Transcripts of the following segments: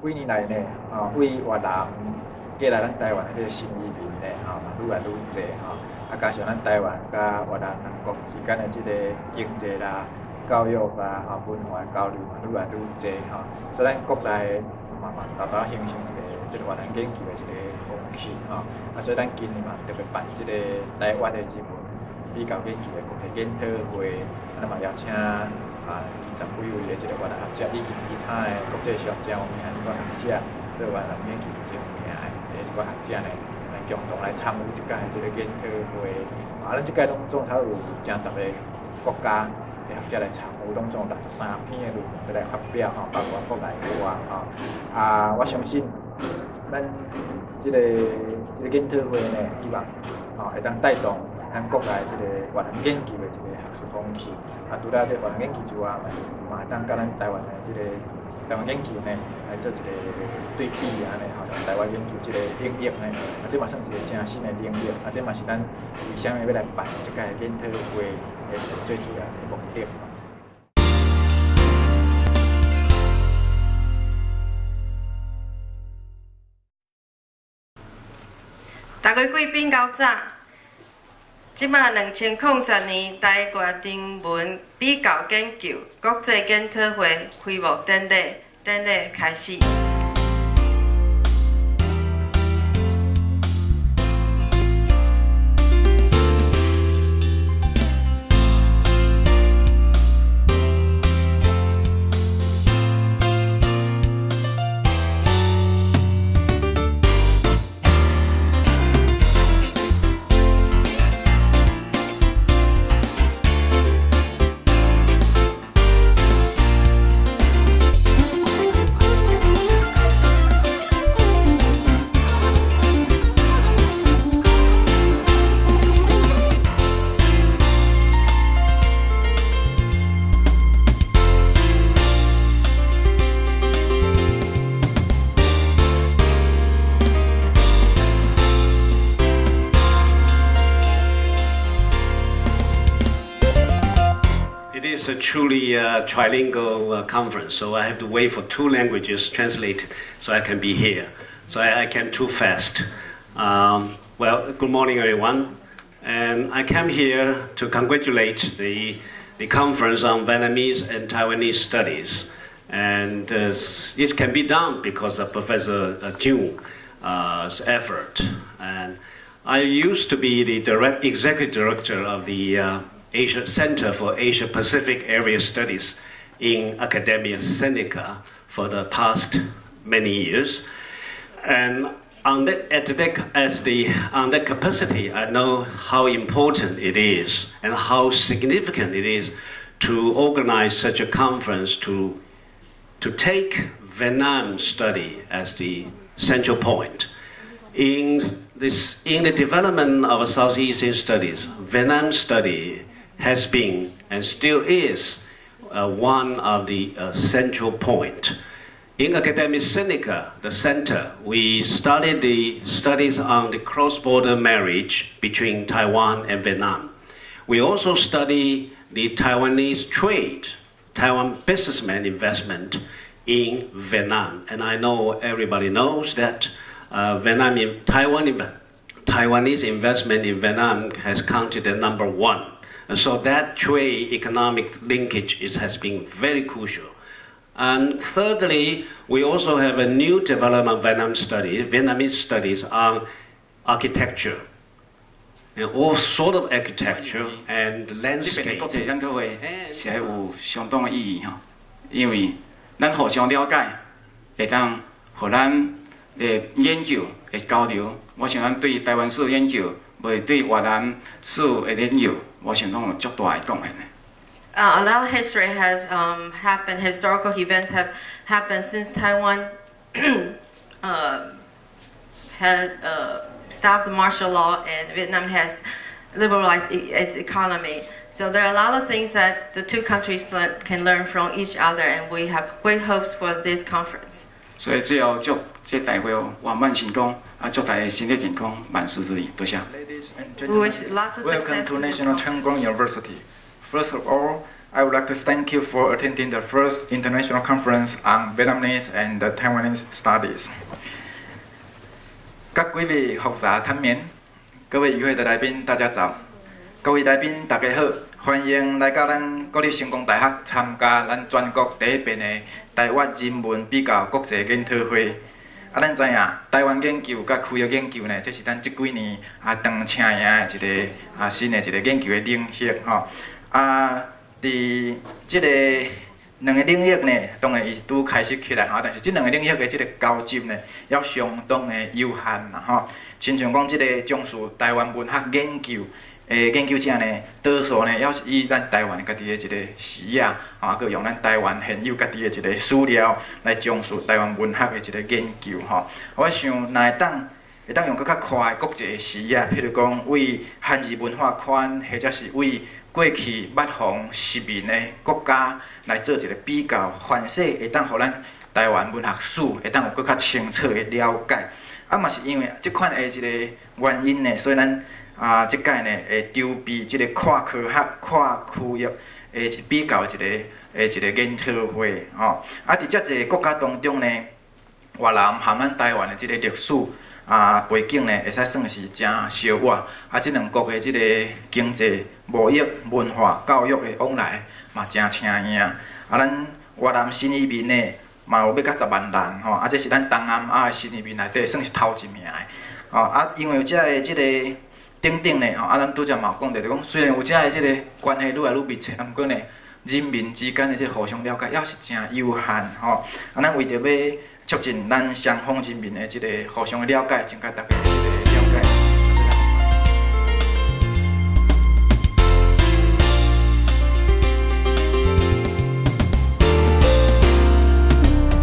幾年來呢，吼，對越南過來咱台灣的這個新移民呢，吼，嘛愈來愈濟吼。啊，加上咱台灣佮越南兩國之間的這個經濟啦、教育啦、吼文化交流嘛愈來愈濟吼，所以咱國內嘛嘛沓沓形成一個這個越南研究的一個風氣吼。啊，所以咱今年嘛特別辦這個台灣的人文比較研究的國際研討會，啊，咱嘛邀請啊二十幾位的這個越南學者，以及其他的國際上誠有名的這個學者，做越南研究真有名的這個學者呢，來共同來參與這屆這個研討會。啊，咱這屆攏總頭有成十个國家的學者來參與，攏總有63篇的論文來發表吼，包括國內外吼。啊，我相信咱這個研討會呢，希望吼會當帶動咱國內這個越南研究的一個學術風氣。啊，除了這個越南研究之外，嘛會當佮咱台灣的這個台灣研究呢，來做一個對比按呢吼，台灣研究這個領域呢，啊，這嘛算一個誠新的領域，啊，這嘛是咱為啥物欲來辦這屆研討會的一個最主要的目的。大家貴賓較早，這馬2010年台越人文比較研究國際研討會開幕典禮，典禮開始。 It is a truly trilingual conference, so I have to wait for two languages translate so I can be here. So I came too fast. Well, good morning, everyone. And I came here to congratulate the conference on Vietnamese and Taiwanese studies. And this can be done because of Professor Jung's effort. And I used to be the executive director of the Asia Center for Asia Pacific Area Studies in Academia Sinica for the past many years. And on that, at that, as the, on that capacity, I know how important it is and how significant it is to organize such a conference to take Vietnam study as the central point. In the development of Southeast Asian studies, Vietnam study has been and still is one of the central point. In Academia Sinica, the center, we started the studies on the cross-border marriage between Taiwan and Vietnam. We also study the Taiwanese trade, Taiwan businessman investment in Vietnam. And I know everybody knows that Taiwanese investment in Vietnam has counted at number one. And so that trade economic linkage has been very crucial. And thirdly, we also have a new development of Vietnam studies, Vietnamese studies on architecture, and all sort of architecture and landscape. 這遍國際研討會是有相當的意義吼，因為咱互相了解，會當予咱的研究的交流。我想咱對台灣史研究，無對越南史的研究，我想攏有足大的貢獻的。 A lot of history has happened, historical events have happened since Taiwan has stopped the martial law and Vietnam has liberalized its economy. So there are a lot of things that the two countries can learn from each other, and we have great hopes for this conference. 所以最後祝這大會圓滿成功，啊，祝大家身體健康，萬事如意。多謝。 Ladies and We wish gentlemen, lots of welcome success to to the National conference. Cheng Kung University. First of all, I would like to thank you for attending the first international conference on Vietnamese and Taiwanese studies. 各位复杂坦面，各位与会的来宾，大家早。各位来宾，大家好，欢迎来到咱国立成功大学参加咱全国第一遍的台越人文比较国际研讨会。啊，咱知影台湾研究佮区域研究呢，这是咱这几年啊长青营的一个啊新的一个研究的领域吼。啊，伫这个两个领域呢，当然伊拄开始起来吼，但是这两个领域的这个交集呢，犹相当的有限啦吼。亲像讲这个从事台湾文学研究的研究者呢，多数呢，犹是以咱台湾家己的一个视野，吼，阁用咱台湾现有家己的一个史料来从事台湾文学的一个研究吼。我想，若会当用阁较宽的国际的视野，譬如讲为汉字文化圈，或者是为过去捌予殖民的国家来做一个比较，凡势会当予咱台湾文学史会当有阁较清楚的了解。啊，嘛是因为这款的一个原因呢，所以咱啊，这届呢会筹备这个跨科学、跨区域的一比较一个研讨会吼。啊，伫遮济国家当中呢，越南和咱台湾的这个历史啊背景呢，会使算是诚相倚。啊，这两国的这个经济、贸易、文化、教育的往来嘛，诚青影。啊，咱越南新移民呢，嘛有欲到10万人吼。啊，这是咱东南亚的新移民内底算是头一名的。吼，啊，因为有遮的这个等等呢，吼，啊，咱拄才嘛有讲著，就讲虽然有遮的这个关系愈来愈密切，啊，毋过呢，人民之间的这个互相了解犹是诚有限吼。啊，咱为著欲促进咱双方人民的这个互相的了解，增加大家的这个了解。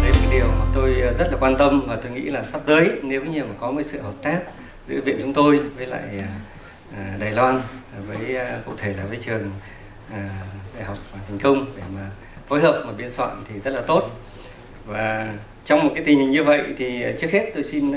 Đấy là cái điều mà tôi rất là quan tâm và tôi nghĩ là sắp tới nếu như mà có một sự hợp tác giữa viện chúng tôi với lại Đài Loan, với cụ thể là với trường Đại học Thành Công để mà phối hợp mà biên soạn thì rất là tốt. Và trong một cái tình hình như vậy thì trước hết tôi xin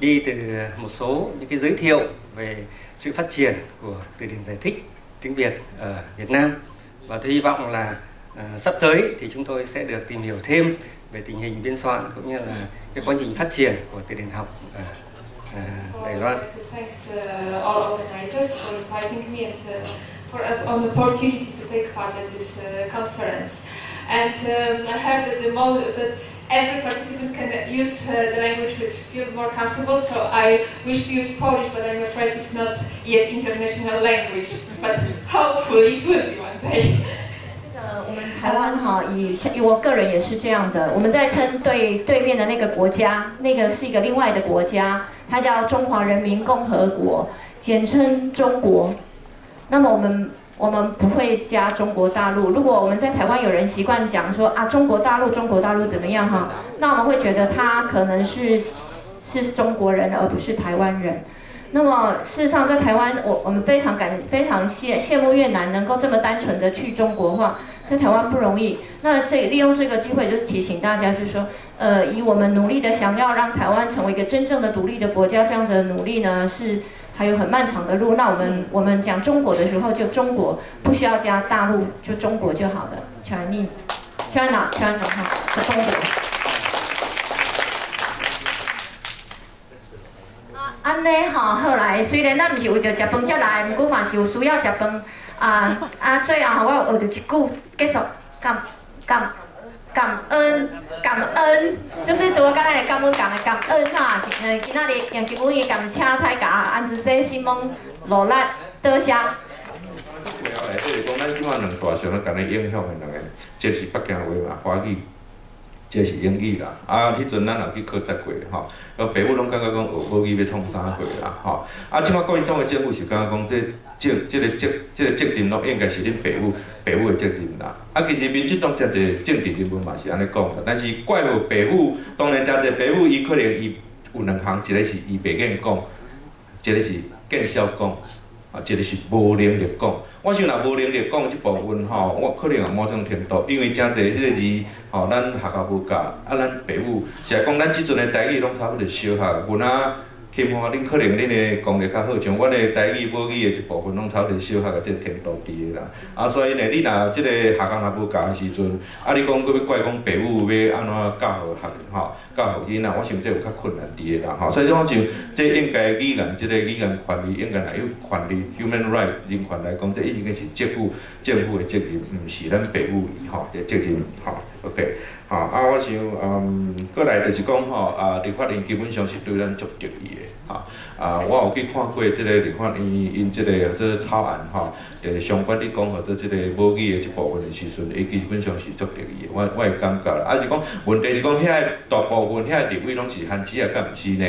đi từ một số những cái giới thiệu về sự phát triển của từ điển giải thích tiếng Việt ở Việt Nam, và tôi hy vọng là sắp tới thì chúng tôi sẽ được tìm hiểu thêm về tình hình biên soạn cũng như là cái quá trình phát triển của từ điển học ở Đài Loan. Thanks all organizers for inviting me and for an opportunity to take part at this conference. And I heard that the most that every participant can use the language which feel more comfortable. So I wish to use Polish, but I'm afraid it's not yet international language. But hopefully it will be one day. 我们台湾哈，以我个人也是这样的。我们在称对对面的那个国家，那个是一个另外的国家，它叫中华人民共和国，简称中国。那么我们不会加中国大陆。如果我们在台湾有人习惯讲说啊，中国大陆，中国大陆怎么样哈，那我们会觉得他可能是中国人，而不是台湾人。那么事实上，在台湾，我们非常羡慕越南能够这么单纯的去中国化，在台湾不容易。那这利用这个机会，就是提醒大家，就是说，以我们努力的想要让台湾成为一个真正的独立的国家，这样的努力呢，是还有很漫长的路。那我们讲中国的时候，就中国不需要加大陆，就中国就好了，Chinese，China，China 哈，是中国。按呢吼，好来，虽然咱毋是为著食饭才来，毋过嘛是有需要食饭啊啊！最后吼，我有学著一句结束，感感感恩感恩，就是拄仔佮咱的感恩共的感恩哈。今仔日用日语共请大家安子说西蒙努力，多谢。就是讲，咱这马两大相咧共咱影响的两个，一个是北京话嘛，华语。这是英语啦，啊，彼阵咱也去考察过吼，啊，爸母拢感觉讲学母语欲创啥货啦，吼，啊，这马国民党的政府是感觉讲这责这个责这个责任拢应该是恁爸母爸母的责任啦，啊，其实民进党诚济政治人物嘛是按呢讲啦，但是怪予爸母，当然诚济爸母伊可能伊有两项，一个是伊袂愿讲，一个是见笑讲，啊，一个是无能力讲。我想若无能力讲这部分吼，我可能也某种程度，因为诚济彼个字吼，咱学校无教，啊，咱爸母是来讲，咱这阵的台语拢差不多小学，阮仔起碼恁可能恁的功力較好，像阮的台語母語的一部分，攏差不多小學的這個程度佇的啦。啊，所以呢，你若這個學校若無教的時陣，啊，你講閣欲怪講爸母欲按怎教予學吼，教予囡仔，我想這有較困難佇的啦吼。所以講像這應該語言，這個語言權利應該若有權利 human right 人權來講，這應該是政府的責任，毋是咱爸母吼這責任吼。OK，吼啊，我想閣來就是講吼啊，立法院基本上是對咱足得意的吼啊，我有去看過這個立法院𪜶這個草案吼，相關咧講號做這個母語的這部分的時陣，伊基本上是足得意的，我會感覺啦。啊是講問題是講遐大部分遐立委攏是番子仔，敢毋是呢？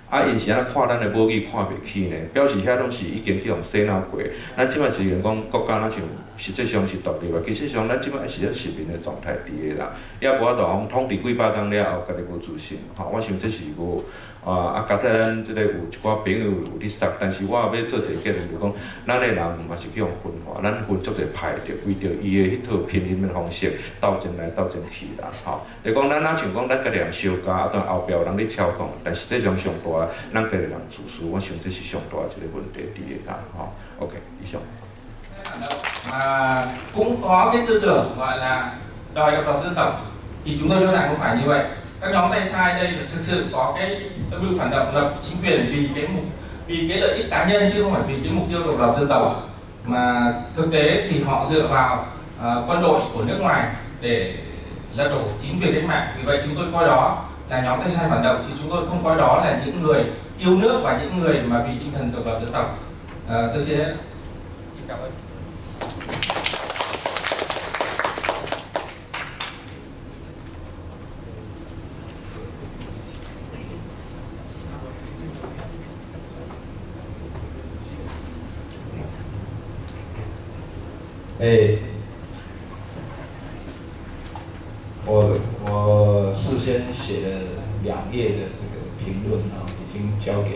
啊，𪜶是按怎看咱的母語看袂起呢？表示遐攏是已經去予洗腦過。咱這擺雖然講國家若像實際上是獨立啊，其實上咱這擺是咧殖民的狀態佇的啦，也無法度講統治幾百冬了後，家己無自信吼。我想這是無啊，加載咱這個有一寡朋友有咧說，但是我欲做一個結論，就講咱的人嘛是去予分化，咱分足濟派，著為著伊的彼套拼音的方式鬥爭來鬥爭去啦，吼。就講咱若像講咱家己人相加，啊，當後壁有人咧超講，但實際上上大，咱家己人自私，我想這是上大一個問題佇的啦，吼。OK，以上。 Mà cũng có cái tư tưởng gọi là đòi độc lập dân tộc thì chúng tôi cho rằng không phải như vậy. Các nhóm tay sai đây là thực sự có cái âm mưu phản động lập chính quyền vì cái lợi ích cá nhân chứ không phải vì cái mục tiêu độc lập dân tộc, mà thực tế thì họ dựa vào quân đội của nước ngoài để lật đổ chính quyền cách mạng. Vì vậy chúng tôi coi đó là nhóm tay sai phản động chứ chúng tôi không coi đó là những người yêu nước và những người mà vì tinh thần độc lập dân tộc. Tôi xin hết. Xin cảm ơn. 欸，我事先寫了2頁的這個評論啊，已經交給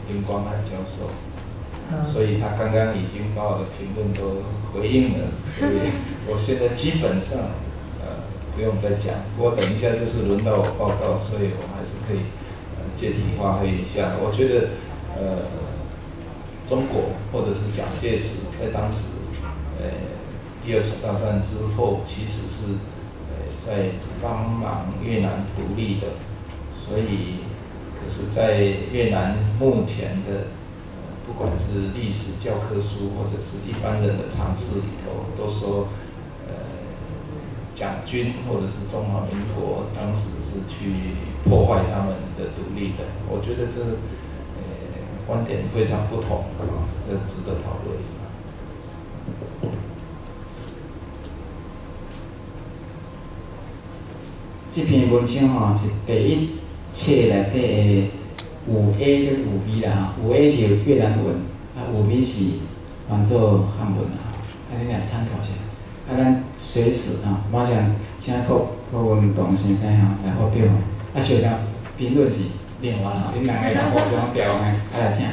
林光海教授，所以他剛剛已經把我的評論都回應了，所以我現在基本上不用再講。不過等一下就是輪到我報告，所以我還是可以借題發揮一下。我覺得中國或者是蔣介石在當時第二次大戰之後，其實是在幫忙越南獨立的，所以可是，在越南目前的不管是歷史教科書或者是一般人的常識裡頭，都說蔣軍或者是中華民國當時是去破壞他們的獨立的。我覺得這觀點非常不同，這值得討論。這篇文章吼是第一冊內底的5A 跟5B 啦吼，5A 是越南文，啊5B 是翻做漢文啦，啊恁來參考一下。啊，咱隨時啊，馬上請郭文棟先生吼來發表。啊，小張評論是另外吼，恁兩個人互相調嘿，啊來請。